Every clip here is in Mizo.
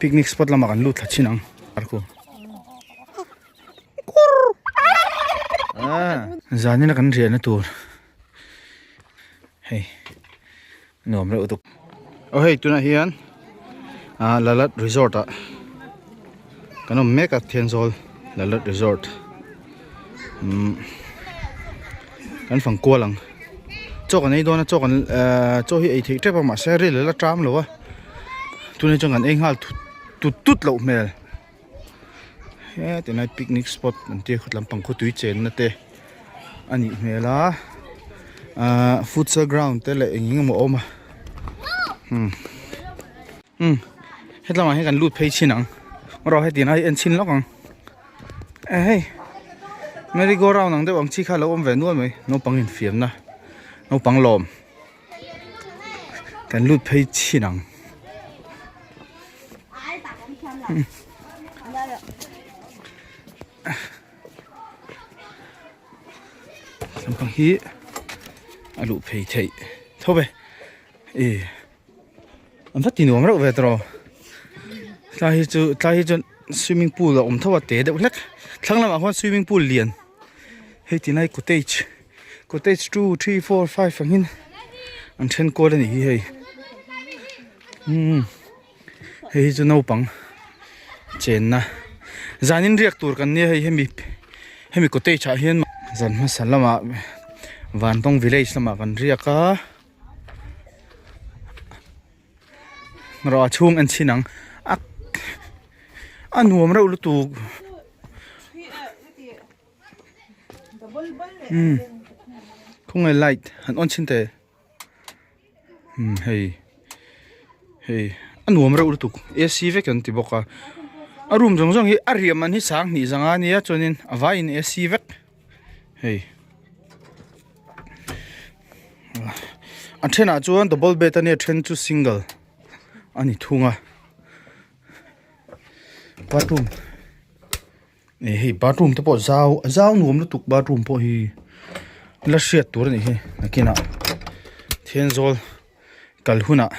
Picnic spot lamah kan lut thla chin ang. Zanina kan riahna tur hei nuam reuh tuk. Aw hei tunah hian ah Lalat resort ah kan awm mek a Thenzawl Lalat resort umm kan fang kual ang chaw kan ei dawn a chaw kan ehh chaw hi ei theih tep a mahse ril a la ṭam lo a tunah chuan kan ei nghal thut tut tut loh hmel. He ti lai picnic spot an tia khawt lampang khaw tui chenna te a nih hmel a ahh futsal ground te leh eng eng emaw a awm a umm umm hetlamah hian kan lut phei chhin ang erawh heti lai en chhin lawk ang eh hei merry go round ang deuh ang chi kha a lo awm ve nual mai naupang infiamna naupang lawm. Kan lut phei chhin ang. Lampang hi a luh phei theih tho ve. E an va ti nuam reuh ve tawh. Tlai hi chu tlai hi chuan swimming pool a awm tho a te deuh hlek. Thlang lamah khuan swimming pool lian hei ti lai cottage. Cottage 2, 3, 4, 5 angin an then kual a nih hi hei umm hei hi chu naupang chenna zanin riak tur kan nia hei hemi hemi cottage ah hian zan hmasa lamah vantawng village lamah kan riak a rawh a chhung en chhin ang a a nuam reuh lutuk. Umm khawnge light han on chhin teh umm hei hei a nuam reuh lutuk A_C vek an ti bawk a a room zawng zawng hi a riah man hi sang hnih zanga ania chuanin a vaiin A_C vek hei a thenah chuan double bed ania a then chu single a ni thung a bathroom. Ih hei bathroom te pawh zau zau nuam lutuk bathroom pawh hi la hriat tur a nih hi nakinah Thenzawl kal hunah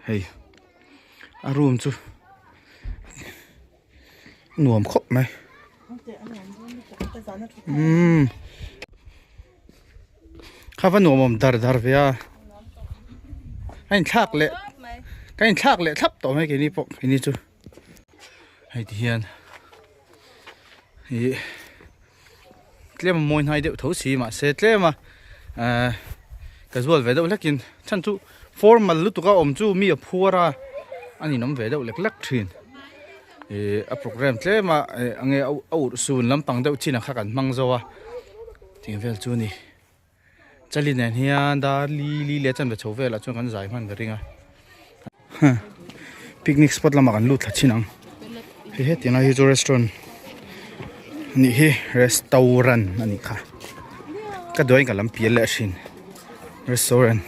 hei a room chu nuam khawp mai umm kha va nuam awm dar dar ve a a inthlak leh ka inthlak leh thlap tawh mai keini pawh keini chu. Hei ti hian ih tlem a mawi hnai deuh tho si mahse tlem a ehh casual ve deuh hlekin chhan chu formal lutuk a awm chu mi a phuar a a ninawm ve deuh lek lek thin ih a programme tlem a ih enge a urh sun lampang deuh chin ang kha kan hmang zo a tih vel chu a ni. Chali nen hian dar li li leh chanve chho velah chuan kan zai hman ka ring a picnic spot lamah kan lut thla chin ang hei hetiang lai hi chu restaurant a nih hi restaurant a nih kha ka duaiin ka lam pial leh thin restaurant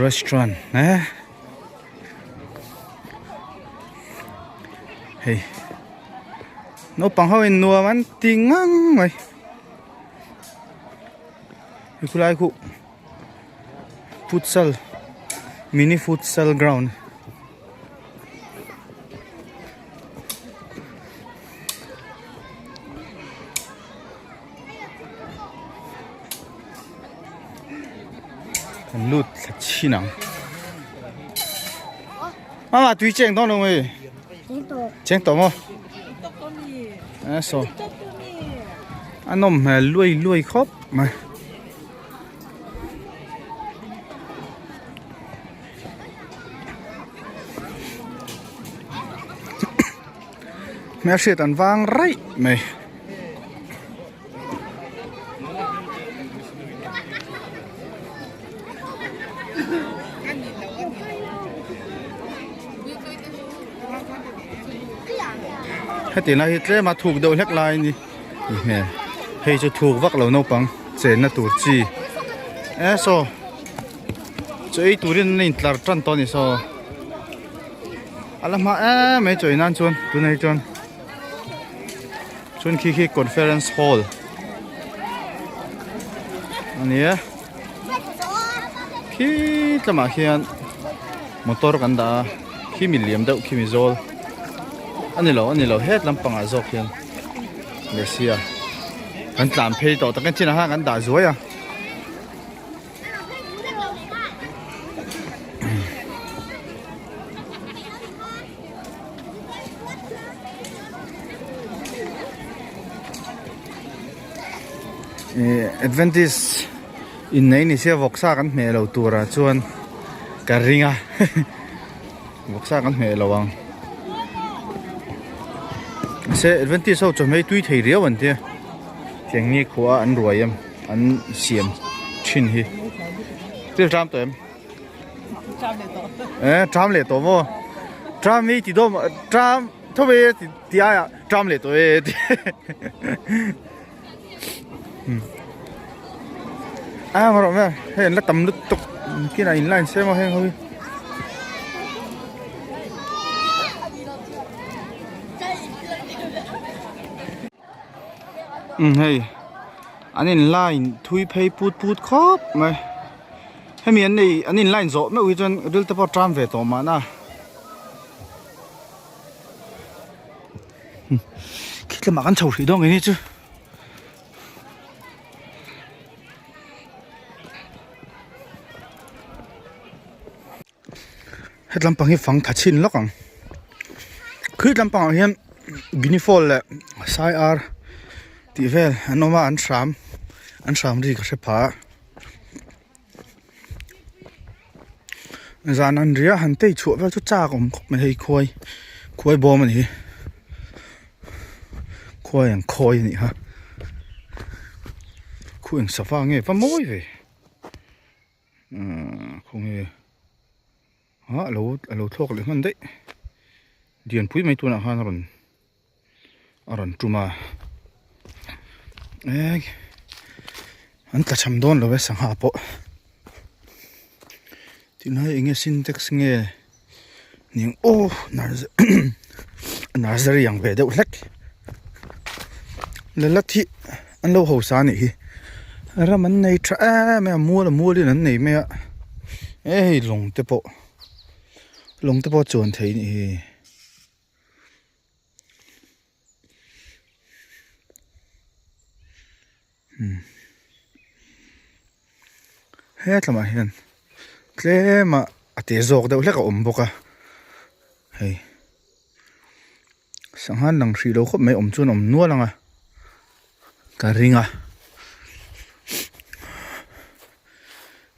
restaurant eh hei naupang ho in nuam an ti ngang mai. He khulai khu futsal mini futsal ground kan lut thla chhin ang mama tui cheng dawn lo mai cheng tawh maw a saw a nawm hmel luai luai khawp mai hmelhriat an vang raih mai. Heti lai hi tlem a thuk deuh hlek lai a ni hmel hei chu thuk vak lo naupang chenna tur chi e saw chaw ei turin an intlar tan tawh a ni saw a la hma em mai chaw ei nan chuan tunah hi chuan. Chuan khi khi conference hall a ni a khi tlamah khian motor kan dah a. Khi mi liam deuh khi mi zawl a ni lo a ni lo het lampangah zawk hian Lersia kan tlan phei tawh tak in chinah khan kan dah zuai a. Adventist innei ni sia vawksa kan hmeh lo turah chuan ka ring a vawksa kan hmeh lo ang mahse Adventist ho chawhmeh hi tui thei riau an tia tiang ni khua an ruai em an siam thin hi thil tram tawh em eh tram leh tawh maw tram hi ti dawm tram tho ve ti aia tram leh tawh e ti a rawh vel hei an la tam lutuk kinah in line se maw heng ho hi. Umm hei an in line thui phei put put khawp mai hemi an nei an in line zawh meuh hi chuan ril te pawh a tan ve tawh mahna khi tlem ah kan chho hrih dawn ngei ni chu. Het lampang hi fang tha chhin lawk ang khi lampang ah hian guinea fowl leh sai ar tih vel an awm a an hram an hram ri ka hre pha a zan an ria han tei chhuah vel chu chak awm khawp mai hei khuai khuai bawm a ni hi khuai ang khawi a nih kha khuai ang sava nge va mawi ve. Ahh khawnge ah alo alo thlawk leh hman daih Lianpui mai tunah khan a rawn a rawn tum a eh an tla cham dawn lo e sangha pawh tinai eng nge sintex nge ning aw nursery ang ve deuh hlek la thi an lo hausa a nih hi ram an nei tha em em a mual a mualin an nei mai a e hei lawng te pawh lawng te pawh a chuan thei a nih hi. He tlamah hian tlem a a te zawk deuh hlek a awm bawk a hei sangha lang hrih lo khawp mai awm chuan a awm nual ang a ka ring a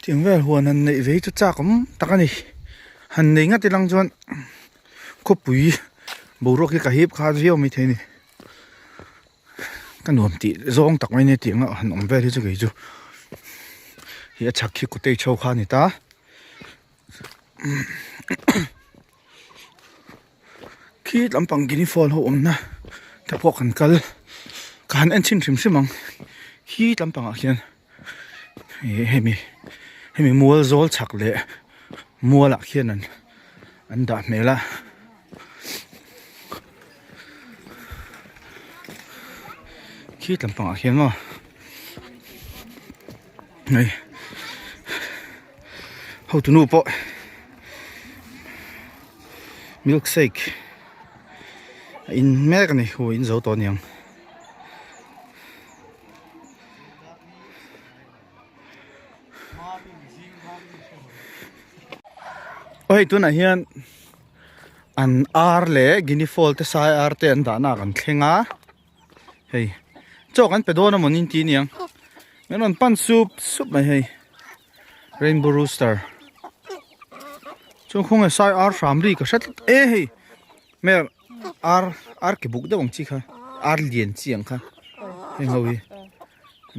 tiang vel huan han neih ve hi chu chak awm tak a ni han nei ngat ilang chuan khawpui boruak hi ka hip kha viau maithei a ni. Ka nuam tih zawng tak mai nia tih anga han awm vel hi chu kei chu hi a chhak khi cottage ho kha a ni ta khi lampang guinea fowl ho awmna te pawh kan kal ka han en chhin hrim hrim ang khi lampangah khian ih hemi hemi mual zawl chhak leh mualah khian an an dah hmel a. Khi tlampang ah khian maw hei hotu nu pawh milk shake a in mek a ni hu in zo tawh aniang. Aw hei tunah hian An ar leh guinea fowl te sai ar te an dahna ah kan thleng a hei chaw kan pe dawn a mawni tih aniang min rawn pan sup sup mai hei rainbow rooster chuan khawnge sai ar hram ri ka hre tlat e hei hmel ar ar ke buk deuh ang chi kha ar lian chi ang kha heng ho hi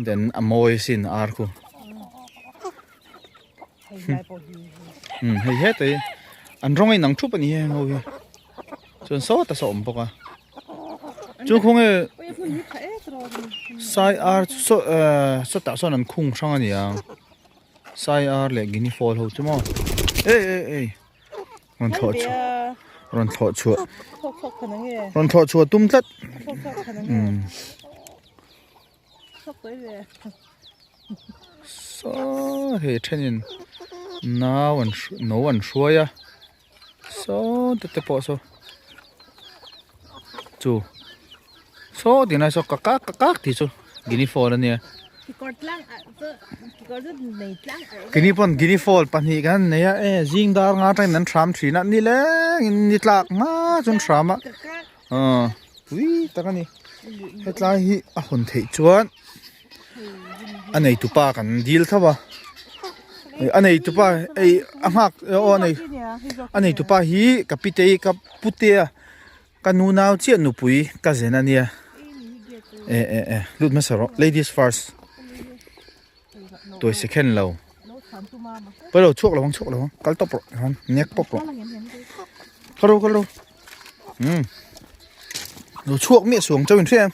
then a mawi asin ar khu. Hei heta hi an rawng a inang thup a ni heng ho hi chuan sawta saw awm bawk a chu khawnge sai ar saw ehh sawtah sawn an khung hrang a ni ang sai ar leh guinea fowl ho chu maw ei ei ei rawn thlawh chhuah rawn thlawh chhuah rawn thlawh chhuah tum tlat umm. Saw hei thenin nau an no an hruai a. Saw te te pawh saw chu saw tih lai saw ka kak ka kak tih chu guinea fowl ania guinea pawn guinea fowl pahnih kan nei a e zing dar nga atangin an hram thin a nilengin ni tlak hma chu an hram a aw pui tak ani hetlai hi a hawn theih chuan. A nei tupa kan dil thlauh a a nei tupa ei a nghak aw a nei a nei tupa hi ka pitei ka putea ka nu nau chiah nupui ka zen a nia e e e lut hmasa rawh ladies first tuai second lo pawilo chhuak lo ang chhuak lo ang kal tawp rawh tikhan nek pawp rawh kal rawh kal rawh umm lo chhuak miah suang chauhin hria em.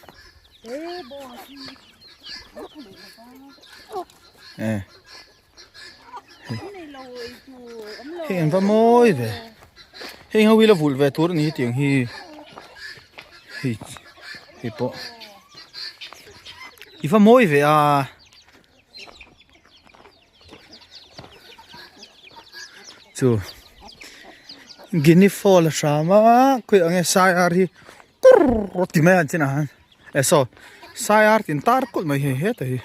Hei an va mawi ve hei ho hi la vulh ve tur a ni hetiang hi hei hei pawh i va mawi ve a chu guinea fowl a hram a khawi ang nge sai ar hi kurr ti mai a an chinah hian eh saw sai ar tin tar kulh mai hi heta hi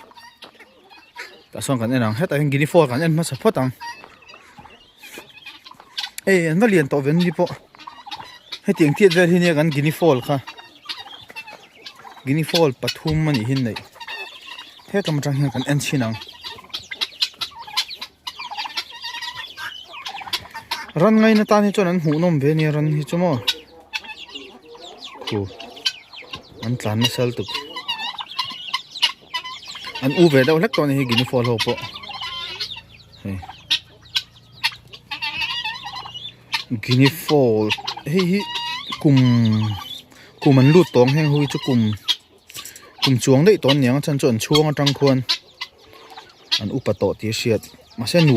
tah sawn kan en ang hetah hian guinea fowl kan en hmasa phawt ang hei an va lian tawh ve ni pawh hetiang tiat vel hi nia kan guinea fowl kha guinea fowl pathum a nih hi neih hetlem atang hian kan en chhin ang ran ngaina tan hi chuan an hmuhnawm ve ania ran hi chu maw. Khu an tlan nasa lutuk an u ve deuh hlek tawh a ni hi guinea fowl ho pawh hei guinea fowl hei hi kum kum an lut tawng heng ho hi chu kum kum chuang daih tawh an ni ang a chhan chu an chhuang atang khuan an upa tawh tih a hriat mahse nu.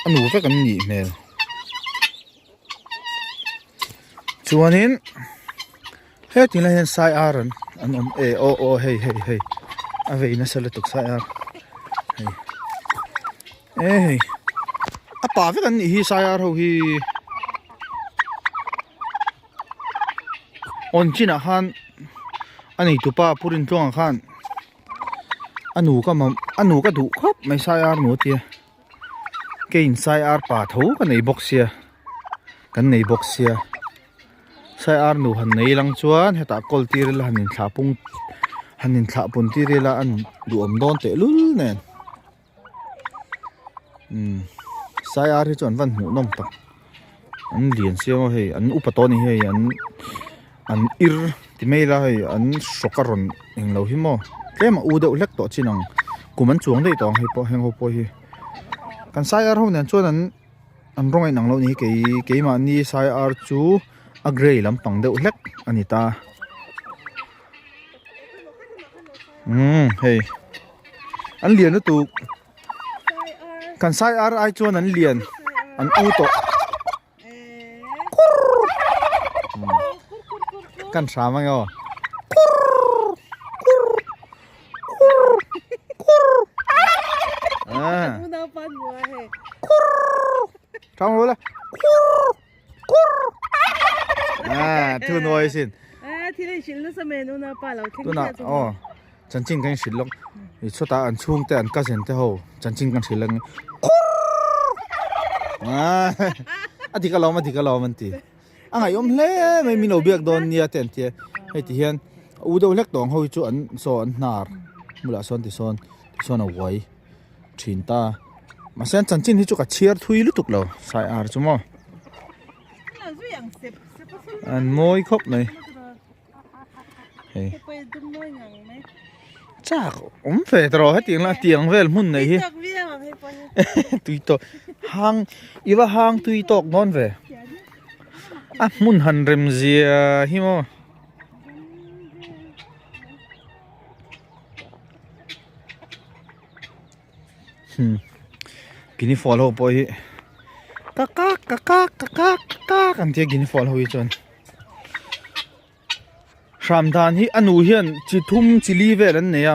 A nu vek an nih hmel chuanin heti lai hian sai ar an an awm e aw aw hei hei hei a vei nasa lutuk sai ar hei e hei a pa vek an nih hi sai ar ho hi awn chinah khan a neitupa pu Rintluanga khan. A nu ka mam a nu ka duh khawp mai sai ar nu a tia keiin sai ar pa tho ka nei bawk sia kan nei bawk sia sai ar nu han nei lang chuan hetah kawl tir ila han inthlah pung han inthlah pun tir ila an duhawm dawn tehlul nen umm sai ar hi chu an van hmuh nawm tak an lian sia maw hei an upa tawh a ni hei an an ir ti mai ila hei an hrawk a rawn eng lo hi maw tlem a u deuh hlek tawh chin ang kum an chuang daih tawh ang hei pawh heng ho pawh hi kan sai ar ho nen chuan an an rawng a inang lo a ni hi kei keimahni sai ar chu a grey lampang deuh hlek a ni ta umm hei. An lian lutuk kan sai ar ai chuan an lian an u tawh kan hram ange aw Trong luôn à thu nuôi xin tuna aw chanchin kan hrilh lawk ih chhuatah an chhungte an cousin te ho chanchin kan hrilh ang a dik alawm a dik alawm an ti a ngaihawm hle mai min lo biak dawn nia te an tia hei ti hian u deuh hlek tawng ho hi chu an saw an hnar bulah sawn tisawn tisawn a uai thin ta mahse an chanchin hi chu ka chhiar thui lutuk lo sai ar chu maw an mawi khawp mai. Hei chak awm ve ta rawh hetiang la tiang vel hmun nei hi tui tawk hang i va hang tui tawk dawn ve a hmun han rem zia hi maw. Hmm guinea fowl ho pawh hi ka kak ka kak ka kak ka kak an tia guinea fowl ho hi chuan. Hram dan hi a nu hian chi thum chi li vel an nei a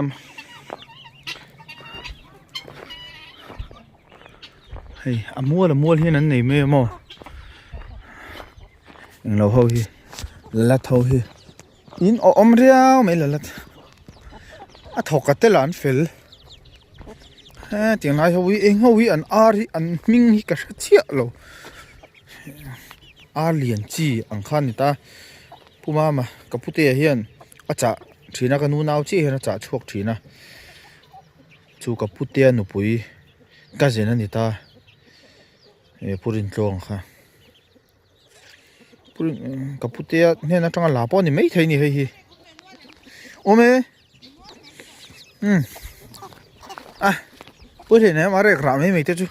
hei a mual a mual hian an nei mai a maw. Englo ho hi lalat ho hi in awm riau mai lalat a thawk a tel ah an fel hetiang lai ho hi eng ho hi an ar hi an hming hi ka hre chiah lo ar lian chi ang kha a ni ta Pu Mama ka putea hian a chah thin a ka nu nau chiah hian a chah chhuak thin a chu ka putea nupui cousin a ni ta he pu Rintluanga kha. Ka putea hnen atanga la pawh a ni maithei a ni hei hi awm e umm a pawi hle nem a rek rah mai mai te chu.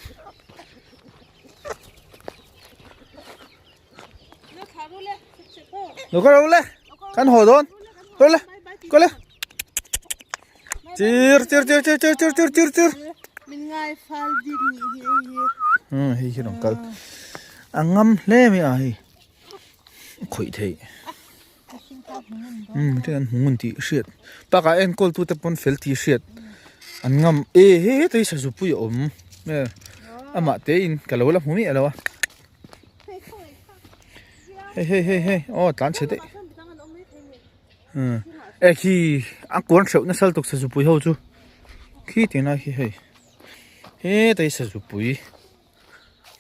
Lo kal le kan haw dawn kal le kal le chir chir chir chir chir chir chir chir chir min ngai fal bik ni hi hei hi hmm hei hi rawn kal a ngam hle mai a hei khawih theih umm hei an hmu ngun tih hriat bakah enkawl tu te pawn fel tih hriat an ngam e he heta hi sazu pui a awm amah te in ka lo la hmu miah lo a. Hei hei hei hei aw tlan chhe daih umm e khi a kuan hreuh nasa lutuk sazupui ho chu khi tih lai khi hei hetai sazupui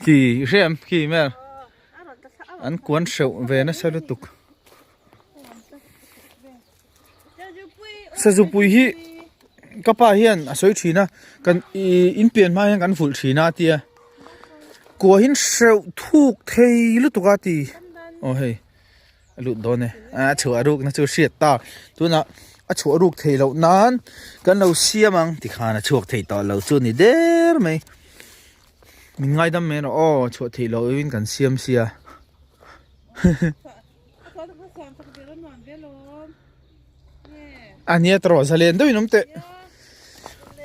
khi i hre em khi vel an kuan hreuh ve nasa lutuk sazupui hi ka pa hian a sawi thin a kan ihh in pian hma hian kan vulh thin a tia kua hi hreuh thuk thei lutuk a ti aw hei a lut dawn e a chhuah ruk na chu hriat ta tunah a chhuah ruk theih loh nan kan lo siam ang tikhan a chhuak thei tawh lo chu a ni der mai min ngaidam mai erawh aw chhuah theih loh in kan siam sia. A nia tawh zalen deuhin awm teh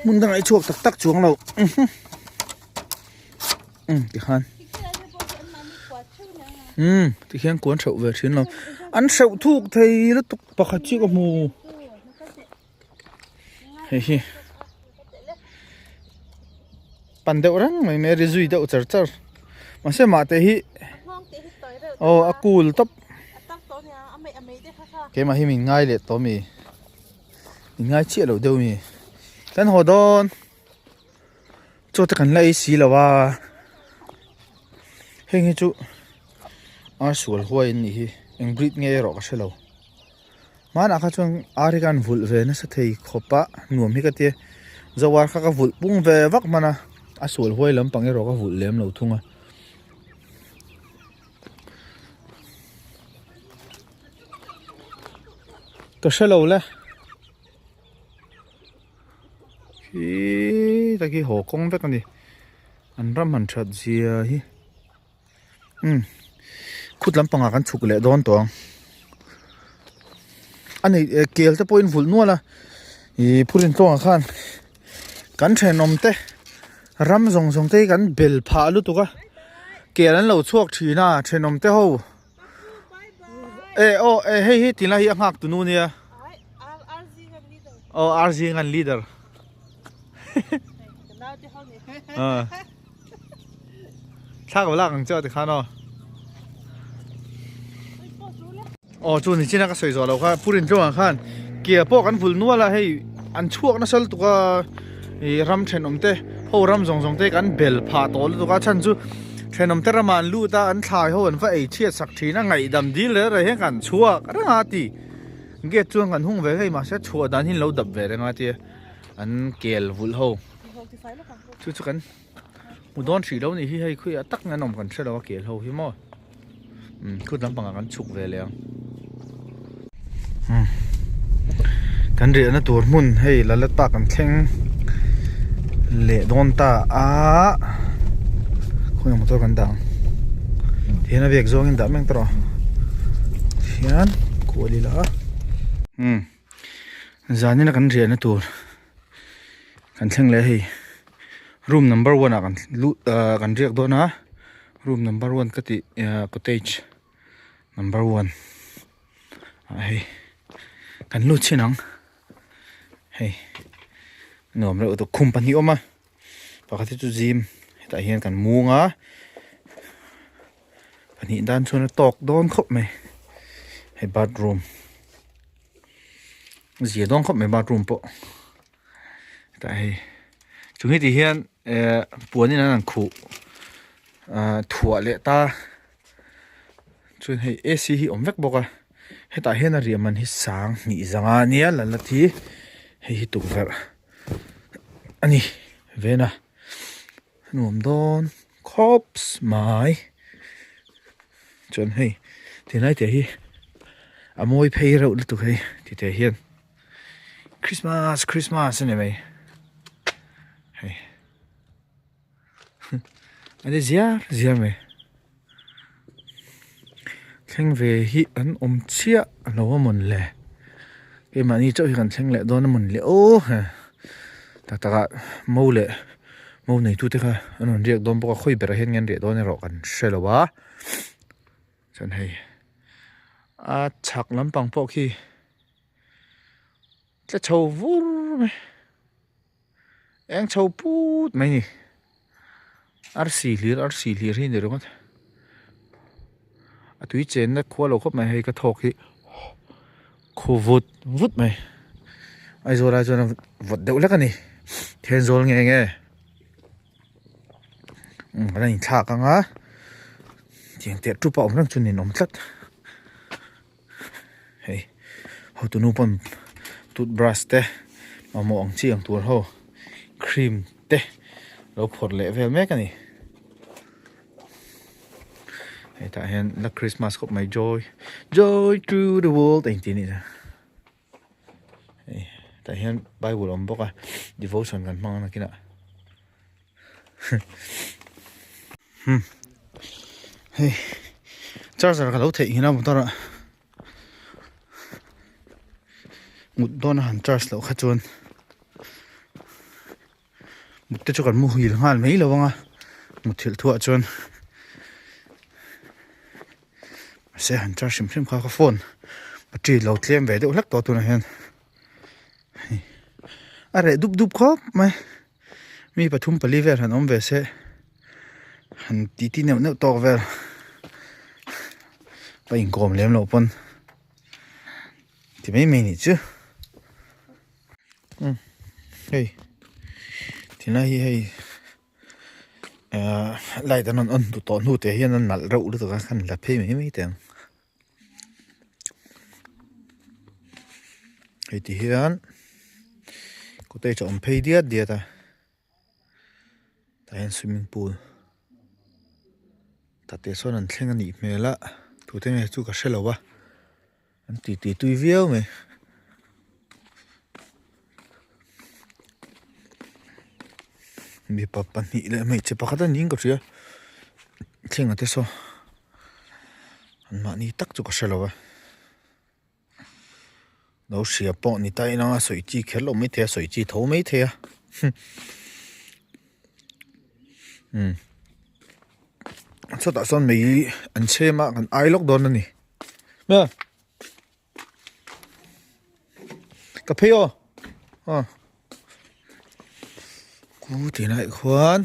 hmun dangah i chhuak tak tak chuang lo umm tikhan umm tikhian kuan hreuh ve thin lo an hreuh thuk thei lutuk pakhat chiah ka hmu hei hi pan deuh reng mai mai a ri zui deuh char char mahse mah te hi aw a cool tawp keimah hi min ngai leh tawh mi min ngai chiah loh deuh mi kan haw dawn chaw te kan la ei si lo a heng hi chu a sual huai an nih hi eng breed nge erawh ka hre lo. Hmanah kha chuan ar hi khan vulh ve nasa thei khawp a nuam hi ka tia zoar kha ka vulh pung ve vak hman a a sual huai lampang erawh ka vulh lem lo thung a. Ka hre lo le khi tak hi haw kawng vek a ni an ram han that zia hi. Umm khut lampangah kan chhuk leh dawn tawh ang a nei eh kel te pawhin vulh nual a ih phurin tluangah khan kan thenawm te ram zawng zawng te hi kan bel phah lutuk a kel an lo chhuak thin a thenawm te ho eh aw eh hei hi tinlai hi a nghak tunu nia aw ar zinga an leader Thla ka lak ang che aw tikhan aw. Aw chu ni china ka sawi zawh lo kha Purin tlawngah khan kia pawh kan vul nual a hei an chhuak nasa lutuk a ih ram thenawm te ho ram zawng zawng te kan bel phah tawh lutuk a chhan chu thenawm te ramah an lut a an thlai ho an va ei chhiat sak thin a ngaihdam dil reng reng hian kan chhuak reng a ti gate chuan kan hung ve hei mahse chhuah dan hi an lo dap ve reng a tia an kel vulh ho chu chu kan. Hmu dawn hrih lo nih hi hei khawiah tak nge an awm kan hre lo a kel ho hi maw umm khut lampangah kan chhuk ve leh ang umm kan riahna tur hmun hei la la tak an thleng leh dawn ta a khawiah motor kan dah ang tihian a bag zawngin dah mek ta rawh tihian kual ila umm zanina kan riahna tur kan thleng leh hei. Room number one ah kan luh ahh kan riak dawn a room number one ka tih ahh cottage number one ah hei kan lut chhin ang hei nuam reuh tawp khum pahnih awm a pakhat hi chu gym hetah hian kan mung a. Pahnih dan chuan a tawk dawn khawp mai hei bathroom zia dawn khawp mai bathroom pawh tah hei chung hi ti hian eh puan in an han khuh ah thuah leh ta chuan hei A C hi awm vek bawk a hetah hian a riah man hi sang hnih zanga ania la la thi hei hi tukverh a ni ven a. Nuam dawn khawps mai chuan hei tilai te hi a mawi phei reuh lutuk hei tite hian Christmas Christmas a ni mai hei a ni ziar ziar mai thleng ve hi an awm chiah a lo a mawn le keimahni chauh hi kan thleng leh dawn a mawn le aw he tak tak ah mo leh mo neitu te kha an rawn riak dawn bawk a khawi berah hian nge an riah dawn erawh kan hre lo a chuan hei a chhak lampang pawh khi tla chho vur mai eng chho put mai ni arsi hlir arsi hlir hi a ni ringawt a tui chenna khua lo khawp mai hei ka thawk hi khu vut vut mai Aizawl ah chuan a vawt deuh hlek a ni Thenzawl nge nge umm kan inthlak ang a tiang teh tupa awm reng chu nin awm tlat. Hei hotu nu pawn toothbrush te mamawh ang chi ang tur ho cream te lo phawrh leh vel mek a ni hetah hian la christmas khawp mai joy joy to the world a intih a nih chu hei tah hian bible a awm bawk a devotion kan hmang a nakinah. Hei charger ka lo theih nghin a motor ah mut dawn a han charge loh kha chuan mut te chu kan muhil nghal mai lo ang a muthilh thuah chuan mahse han charge hrim hrim kha ka phone battery lo tlem ve deuh hlek tawh tunah hian hei a reh dup dup khawp mai. Mi pathum pali vel han awm ve se han titi neuh neuh tawk vel ka inkawm lem loh pawn ti mai mai nih chu umm hei tilai hi hei ahh light an rawn on tawh hnu te hian a nalh reuh lutuk a khan la phei mai mai teh ang. Hei ti hian cottage a awm phei diat diat a tah hian swimming pool tate sawn an thleng a nih hmel a tute nge chu ka hre lo a an ti ti tui viau mai. Mipa pahnih leh hmeichhe pakhat a niin ka hria thleng a te saw an mahni tak chu ka hre lo a lo hria pawh ni ta inang a sawi chi kher loh maithei a sawi chi tho maithei a umm chhuatah sawn mei an chhem a kan ai lawk dawn a ni. Ka phei aw aw ku tih lai khuan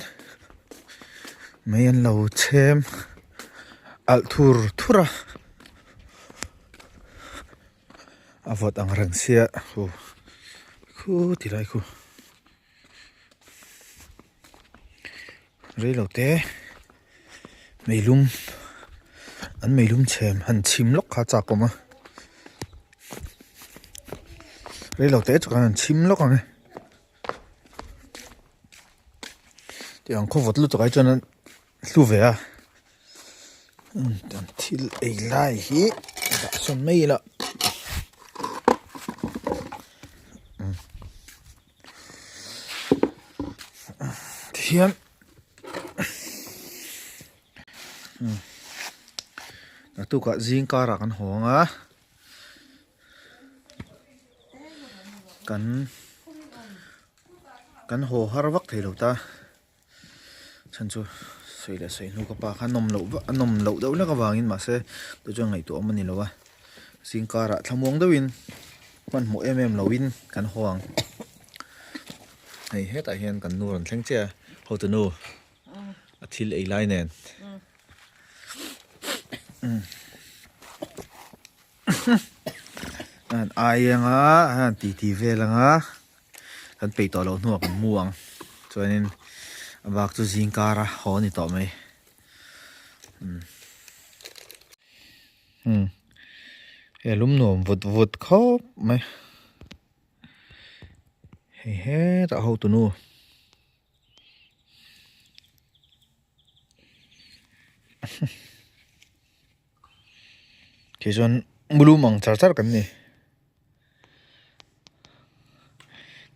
mei an lo chhem alh thur thur a a vawt ang reng sia khu khu ti lai khu Reilo te meilum an meilum chhem han chhim lawk kha a chak awm a reilo te chu kan han chhim lawk ang e tiang khaw vawt lutuk ai chuan an hlu ve a thil ei lai hi dah sawn mai ila. Tihian naktukah zing karah kan haw ang a kan kan haw har vak thei lo ta chhan chu sawi leh sawi hnu ka pa kha a nawm loh a nawm loh deuh hlek avangin mahse chu chuan ngaihtuah awm a ni lo a zing karah thlamuang deuhin hmanhmawh em em loin kan haw ang hei hetah hian kan nu rawn thleng chiah a hotu nu a thil ei lai nen. An ai anga an ti ti vel anga kan peih tawh loh hnuah kan mu ang chuanin a bak chu zing kara haw a ni tawh mai umm he lum nuam vut vut khawp mai hei hetah hotunu. Tichuan mulum ang char char kan ni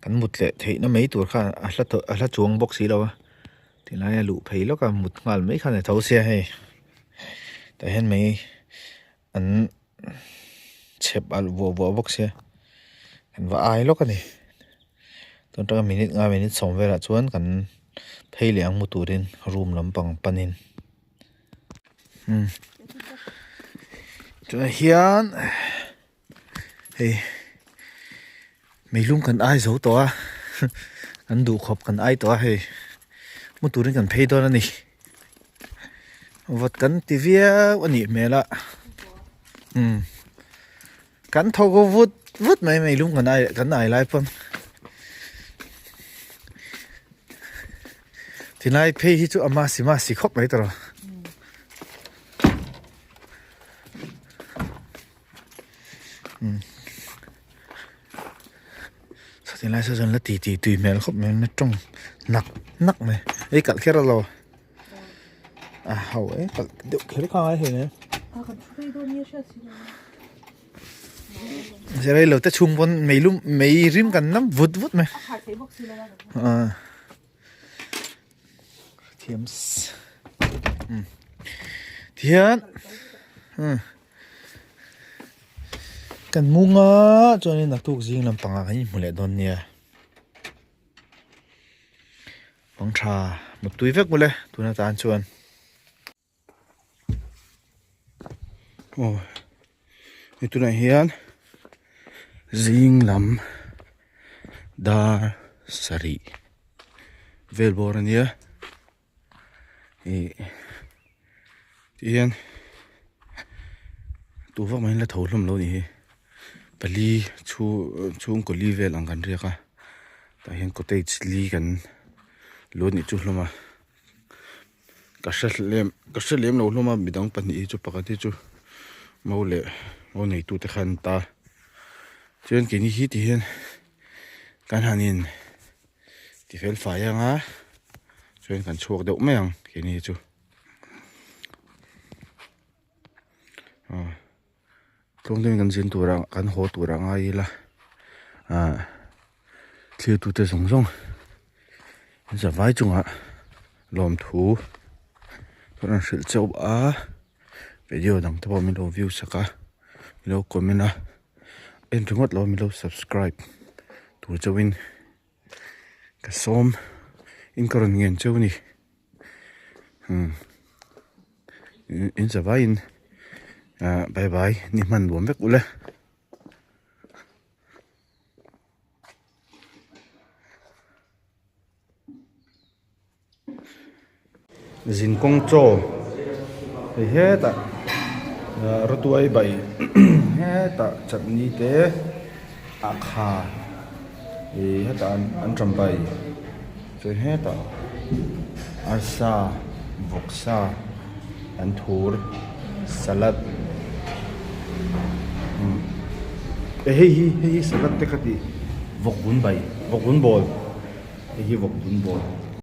kan mut leh theihna mai tur kha a hla tawh a hla chuang bawk si lo a tilai a luh phei lawk a mut nghal mai kha a ni tho sia hei tah hian mai an chhep alh vuah vuah bawk sia kan va ai lawk a ni tun atanga minute nga minute sawm velah chuan kan phei leh ang mu turin room lampang panin. Tunah hian hei meilum kan ai zo tawh a kan duh khawp kan ai tawh a hei hmu turin kan phei dawn a ni vawt kan ti viau a nih hmel a umm kan tho ko vut vut mai meilum kan ai kan ai lai pawn Tinlai phei hi chu a masi masi khawp mai tawh Saw tinlai saw chuan la ti ti tui hmel khawp mai na tawng nak nak mai ei kalh kher alo a ho e kalh deuh kher kha ngai hei Rei lo te chhung pawn mei lum mei rim kan nam vut vut mai thiam tihian kan munga chuanin naktuk zing lampangah kan inhmu leh dawn nia kawng tha mutui vek mawle tuna tan chuan. Aw hei tunah hian zing lam dar sarih vel bawr a nia ih ti hian tu vak mai in la tho hlawm lo a nih hi pali chhu chhungkaw li vel ang kan riak a tah hian cottage li kan lu a nih chu hlawm a. Ka hre lem ka hre lem lo hlawm a midang pahnih hi chu pakhat hi chu mo leh mo neitu te khan an ta chuan keini hi ti hian kan han in ti fel fai ang a chuan kan chhuak deuh mai ang keini hi chu aw tluang deuhin kan zin tur ah kan haw tur ah ngai ila ah thlir tute zawng zawng an zavai chungah lawmthu ka rawn hrilh chauh a video dang te pawh min lo view sak a min lo comment a en ringawt lo min lo subscribe tur chauhin ka sawm in ka rawn ngen chauh a ni umm in zavaiin ah bye bye ni hman nuam vek ule. Zinkawng chaw hei hetah rawtuai bai hetah chutney te a kha ih hetah an ṭam bai chuan hetah arsa vawksa an thur salad hei hi hei hi salad te ka ti vawk bun bai vawk bun bawl hei hi vawk bun bawl.